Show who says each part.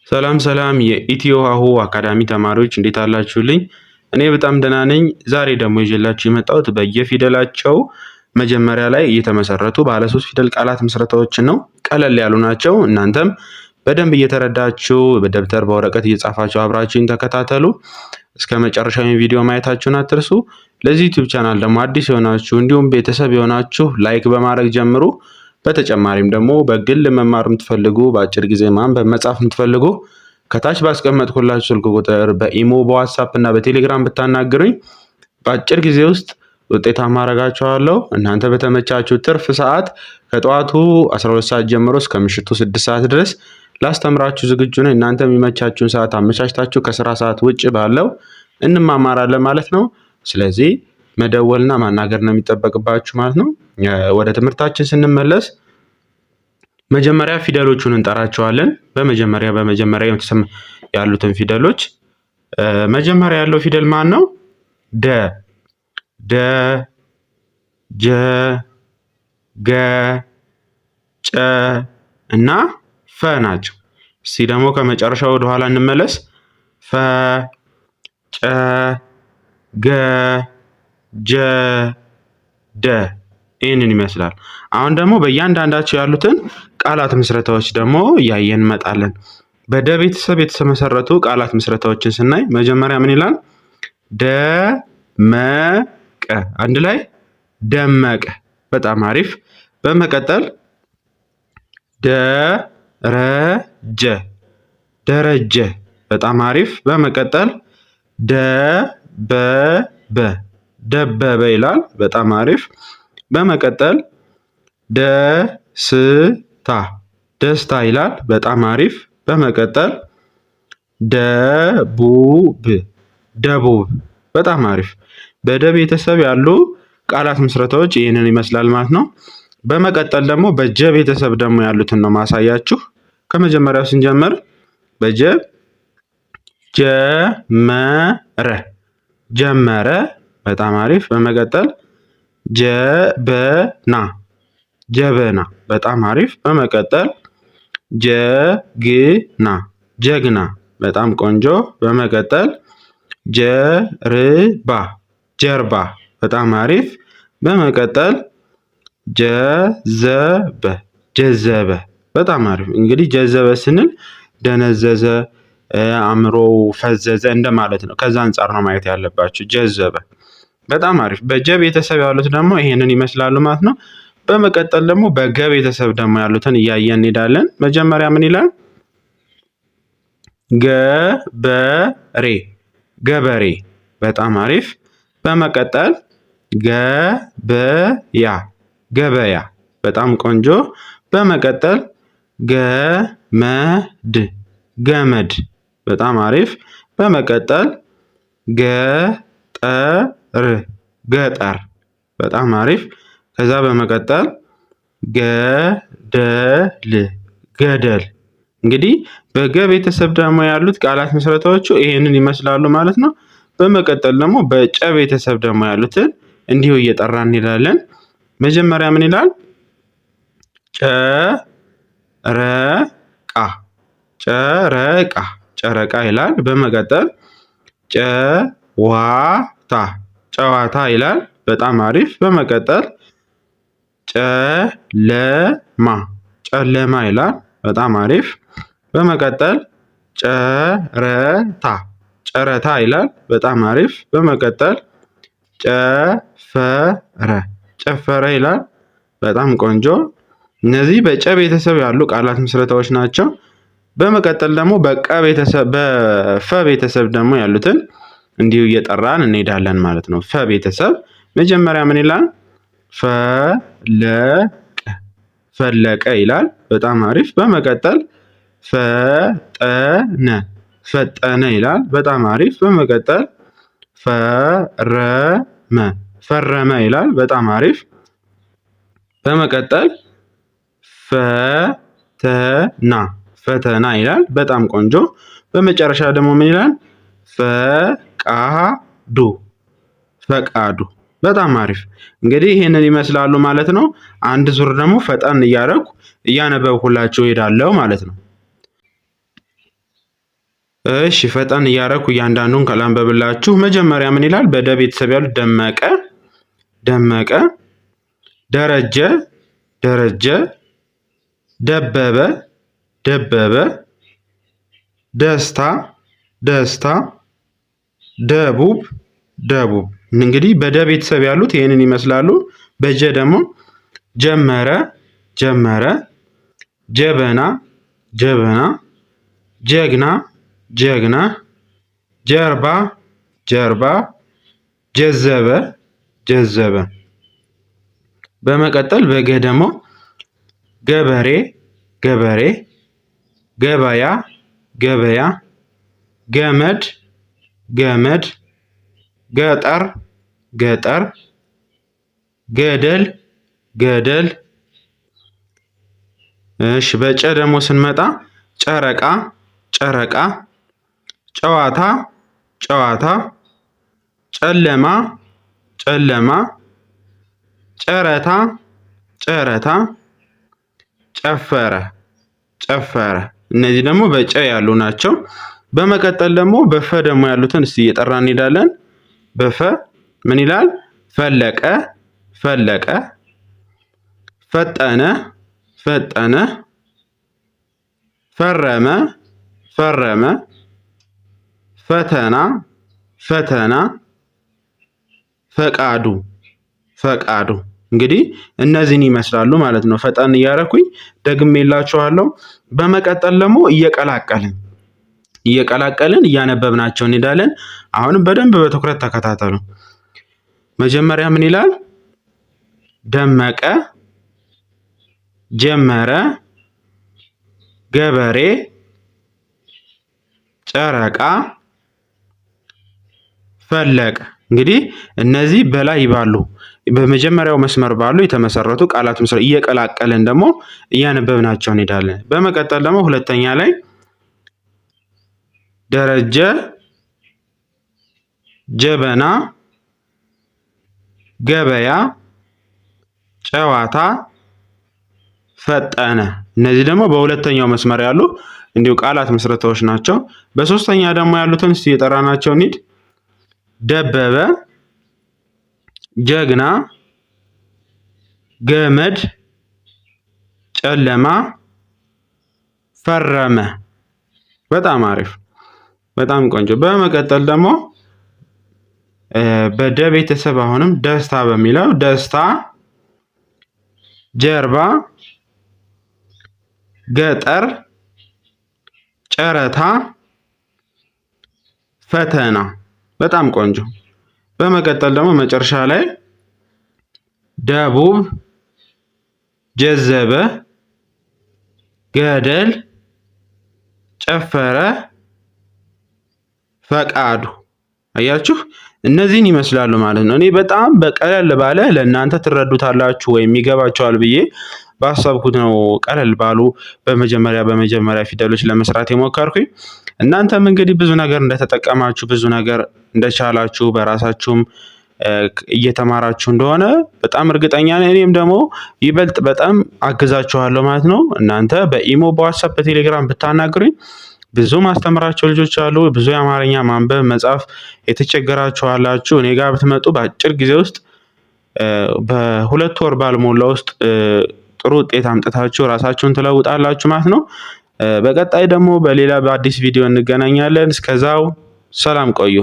Speaker 1: ሰላም ሰላም የኢትዮ ሀሁ አካዳሚ ተማሪዎች እንዴት አላችሁልኝ? እኔ በጣም ደህና ነኝ። ዛሬ ደግሞ ይዤላችሁ የመጣሁት በየፊደላቸው መጀመሪያ ላይ እየተመሰረቱ ባለ ሶስት ፊደል ቃላት ምስረታዎችን ነው። ቀለል ያሉ ናቸው። እናንተም በደንብ እየተረዳችሁ በደብተር በወረቀት እየጻፋችሁ አብራችሁኝ ተከታተሉ። እስከ መጨረሻው ቪዲዮ ማየታችሁን አትርሱ። ለዚህ ዩቲዩብ ቻናል ደግሞ አዲስ የሆናችሁ እንዲሁም ቤተሰብ የሆናችሁ like በማድረግ ጀምሩ። በተጨማሪም ደግሞ በግል መማር የምትፈልጉ በአጭር ጊዜ ማንበብ መጻፍ የምትፈልጉ ከታች ባስቀመጥኩላችሁ ስልክ ቁጥር በኢሞ፣ በዋትሳፕ እና በቴሌግራም ብታናግሩኝ በአጭር ጊዜ ውስጥ ውጤታማ አደርጋችኋለሁ። እናንተ በተመቻችሁ ትርፍ ሰዓት ከጠዋቱ 12 ሰዓት ጀምሮ እስከ ምሽቱ 6 ሰዓት ድረስ ላስተምራችሁ ዝግጁ ነኝ። እናንተ የሚመቻችሁን ሰዓት አመቻችታችሁ ከስራ ሰዓት ውጭ ባለው እንማማራለን ማለት ነው። ስለዚህ መደወልና ማናገር ነው የሚጠበቅባችሁ ማለት ነው። ወደ ትምህርታችን ስንመለስ መጀመሪያ ፊደሎቹን እንጠራቸዋለን። በመጀመሪያ ያሉትን ፊደሎች መጀመሪያ ያለው ፊደል ማን ነው? ደ፣ ደ፣ ጀ፣ ገ፣ ጨ እና ፈ ናቸው። እስቲ ደግሞ ከመጨረሻው ወደኋላ እንመለስ። ፈ፣ ጨ፣ ገ፣ ጀ፣ ደ ይህንን ይመስላል። አሁን ደግሞ በእያንዳንዳቸው ያሉትን ቃላት ምስረታዎች ደግሞ እያየን እንመጣለን። በደ ቤተሰብ የተመሰረቱ ቃላት ምስረታዎችን ስናይ መጀመሪያ ምን ይላል? ደመቀ፣ አንድ ላይ ደመቀ። በጣም አሪፍ። በመቀጠል ደረጀ፣ ደረጀ። በጣም አሪፍ። በመቀጠል ደበበ፣ ደበበ ይላል። በጣም አሪፍ። በመቀጠል ደስታ፣ ደስታ ይላል። በጣም አሪፍ። በመቀጠል ደቡብ፣ ደቡብ። በጣም አሪፍ። በደ ቤተሰብ ያሉ ቃላት ምስረታዎች ይህንን ይመስላል ማለት ነው። በመቀጠል ደግሞ በጀ ቤተሰብ ደግሞ ያሉትን ነው ማሳያችሁ። ከመጀመሪያው ስንጀምር በጀ ጀመረ፣ ጀመረ። በጣም አሪፍ። በመቀጠል ጀበና፣ ጀበና። በጣም አሪፍ። በመቀጠል ጀግና፣ ጀግና። በጣም ቆንጆ። በመቀጠል ጀርባ፣ ጀርባ። በጣም አሪፍ። በመቀጠል ጀዘበ፣ ጀዘበ። በጣም አሪፍ። እንግዲህ ጀዘበ ስንል ደነዘዘ፣ አእምሮው ፈዘዘ እንደማለት ነው። ከዛ አንጻር ነው ማየት ያለባችሁ። ጀዘበ በጣም አሪፍ። በጀ ቤተሰብ ያሉት ደግሞ ይሄንን ይመስላሉ ማለት ነው። በመቀጠል ደግሞ በገ ቤተሰብ ደግሞ ያሉትን እያየን እንሄዳለን። መጀመሪያ ምን ይላል? ገበሬ፣ ገበሬ። በጣም አሪፍ። በመቀጠል ገበያ፣ ገበያ። በጣም ቆንጆ። በመቀጠል ገመድ፣ ገመድ። በጣም አሪፍ። በመቀጠል ገጠር፣ ገጠር። በጣም አሪፍ። ከዛ በመቀጠል ገደል፣ ገደል። እንግዲህ በገ ቤተሰብ ደግሞ ያሉት ቃላት ምስረታዎቹ ይሄንን ይመስላሉ ማለት ነው። በመቀጠል ደግሞ በጨ ቤተሰብ ደግሞ ያሉትን እንዲሁ እየጠራ እንሄዳለን። መጀመሪያ ምን ይላል? ጨረቃ፣ ጨረቃ፣ ጨረቃ ይላል። በመቀጠል ጨዋታ፣ ጨዋታ ይላል። በጣም አሪፍ። በመቀጠል ጨለማ፣ ጨለማ ይላል። በጣም አሪፍ። በመቀጠል ጨረታ፣ ጨረታ ይላል። በጣም አሪፍ። በመቀጠል ጨፈረ፣ ጨፈረ ይላል። በጣም ቆንጆ። እነዚህ በጨ ቤተሰብ ያሉ ቃላት ምስረታዎች ናቸው። በመቀጠል ደግሞ በቀ ቤተሰብ በፈ ቤተሰብ ደግሞ ያሉትን እንዲሁ እየጠራን እንሄዳለን ማለት ነው። ፈ ቤተሰብ መጀመሪያ ምን ይላል? ፈለቀ፣ ፈለቀ ይላል። በጣም አሪፍ። በመቀጠል ፈጠነ፣ ፈጠነ ይላል። በጣም አሪፍ። በመቀጠል ፈረመ፣ ፈረመ ይላል። በጣም አሪፍ። በመቀጠል ፈተና፣ ፈተና ይላል። በጣም ቆንጆ። በመጨረሻ ደግሞ ምን ይላል? ፈቃዱ፣ ፈቃዱ። በጣም አሪፍ። እንግዲህ ይህንን ይመስላሉ ማለት ነው። አንድ ዙር ደግሞ ፈጠን እያደረኩ እያነበብኩላችሁ እሄዳለሁ ማለት ነው። እሺ ፈጠን እያረኩ እያንዳንዱን ካላንበብላችሁ መጀመሪያ ምን ይላል? በደ ቤተሰብ ያሉት ደመቀ፣ ደመቀ፣ ደረጀ፣ ደረጀ፣ ደበበ፣ ደበበ፣ ደስታ፣ ደስታ፣ ደቡብ፣ ደቡብ። እንግዲህ በደ ቤተሰብ ያሉት ይህንን ይመስላሉ። በጀ ደግሞ ጀመረ፣ ጀመረ፣ ጀበና፣ ጀበና፣ ጀግና ጀግና፣ ጀርባ፣ ጀርባ፣ ጀዘበ፣ ጀዘበ። በመቀጠል በገ ደግሞ ገበሬ፣ ገበሬ፣ ገበያ፣ ገበያ፣ ገመድ፣ ገመድ፣ ገጠር፣ ገጠር፣ ገደል፣ ገደል። እሺ በጨ ደግሞ ስንመጣ ጨረቃ፣ ጨረቃ ጨዋታ ጨዋታ ጨለማ ጨለማ ጨረታ ጨረታ ጨፈረ ጨፈረ። እነዚህ ደግሞ በጨ ያሉ ናቸው። በመቀጠል ደግሞ በፈ ደግሞ ያሉትን እስቲ እየጠራ እንሄዳለን። በፈ ምን ይላል? ፈለቀ ፈለቀ፣ ፈጠነ ፈጠነ፣ ፈረመ ፈረመ ፈተና ፈተና ፈቃዱ ፈቃዱ። እንግዲህ እነዚህን ይመስላሉ ማለት ነው። ፈጠን እያረኩኝ ደግሜላችኋለሁ። በመቀጠል ደግሞ እየቀላቀልን እየቀላቀልን እያነበብናቸው እንሄዳለን። አሁንም በደንብ በትኩረት ተከታተሉ። መጀመሪያ ምን ይላል? ደመቀ፣ ጀመረ፣ ገበሬ፣ ጨረቃ ፈለቀ። እንግዲህ እነዚህ በላይ ባሉ በመጀመሪያው መስመር ባሉ የተመሰረቱ ቃላት ምስረ እየቀላቀልን ደግሞ እያነበብናቸው እንሄዳለን። በመቀጠል ደግሞ ሁለተኛ ላይ ደረጀ፣ ጀበና፣ ገበያ፣ ጨዋታ፣ ፈጠነ። እነዚህ ደግሞ በሁለተኛው መስመር ያሉ እንዲሁ ቃላት ምስረታዎች ናቸው። በሶስተኛ ደግሞ ያሉትን እስቲ እየጠራናቸው እንሂድ። ደበበ፣ ጀግና፣ ገመድ፣ ጨለማ፣ ፈረመ። በጣም አሪፍ፣ በጣም ቆንጆ። በመቀጠል ደግሞ በደ ቤተሰብ አሁንም ደስታ በሚለው ደስታ፣ ጀርባ፣ ገጠር፣ ጨረታ፣ ፈተና። በጣም ቆንጆ። በመቀጠል ደግሞ መጨረሻ ላይ ደቡብ፣ ጀዘበ፣ ገደል፣ ጨፈረ፣ ፈቃዱ። አያችሁ እነዚህን ይመስላሉ ማለት ነው። እኔ በጣም በቀለል ባለ ለእናንተ ትረዱታላችሁ ወይም ይገባቸዋል ብዬ ባሰብኩት ነው ቀለል ባሉ በመጀመሪያ በመጀመሪያ ፊደሎች ለመስራት የሞከርኩኝ። እናንተም እንግዲህ ብዙ ነገር እንደተጠቀማችሁ ብዙ ነገር እንደቻላችሁ በራሳችሁም እየተማራችሁ እንደሆነ በጣም እርግጠኛ ነኝ። እኔም ደግሞ ይበልጥ በጣም አግዛችኋለሁ ማለት ነው። እናንተ በኢሞ፣ በዋትሳፕ፣ በቴሌግራም ብታናግሩኝ ብዙ ማስተምራቸው ልጆች አሉ። ብዙ የአማርኛ ማንበብ መጻፍ የተቸገራችሁ አላችሁ። እኔ ጋር ብትመጡ በአጭር ጊዜ ውስጥ በ2 ወር ባልሞላ ውስጥ ጥሩ ውጤት አምጥታችሁ ራሳችሁን ትለውጣላችሁ ማለት ነው። በቀጣይ ደግሞ በሌላ በአዲስ ቪዲዮ እንገናኛለን። እስከዛው ሰላም ቆዩ።